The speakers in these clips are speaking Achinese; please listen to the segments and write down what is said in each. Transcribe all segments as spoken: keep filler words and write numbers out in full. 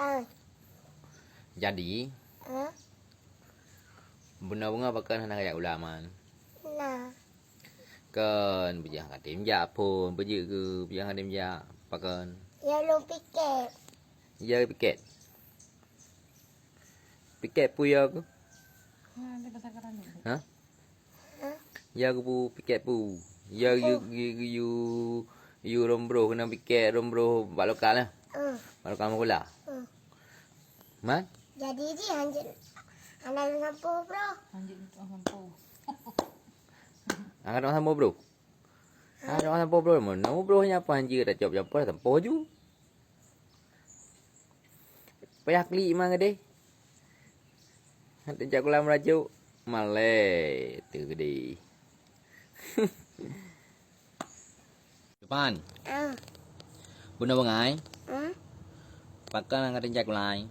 Ah. Jadi, ah, bunoe beungoh pakon hana kajak sikula, Man? Nah. Kon, peue jih hana katem jak phon, peue jih keu, peue jih hana katem jak, pakon? Ya, lôn piket. Ya, piket. Piket peue ya keu? Ha? Ya keu peue piket peue? Ya, yu, yu, yu, yu lôn broh keunan piket, lôn broh bak lokal, eh? Hmm. Bak lokal meusikula. Hmm. Man? Jadi jih hanjeuet hana lôn sampoe, Bro. Hanjeuet lôn sampoe. Hana lôn sampoe, Bro. Hana lôn sampoe, Bro. Meunoe, Bro, nyan apa hanjeuet tacok jampoe sampoe ju. Payah klik ma gadeh. Hana jak sikula meurajuk. Malèe teuh gadeh. Depan. Ah. Bunoe bangai. Ah. Pakon hana katem jak sikula?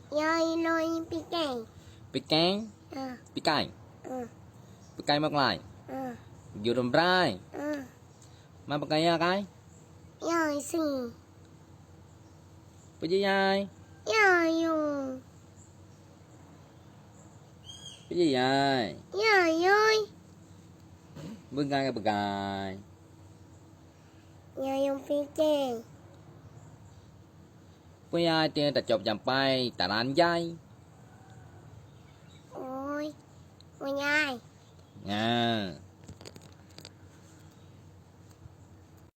Ya, ilôn pikai. Pikai? Ah. Pikai? Ah. Pikai mak lai? Ah. Jurong brai? Ah. Ma pakon ya kai? Ya, isi. Peue jih yai? Ya, yoi. Peue jih yai? Ya, yoi. Beugai, beugai. Ya, yoi pikai. Peue yai teuh tacok jampai taran jai? Oi, peue yai? Nah.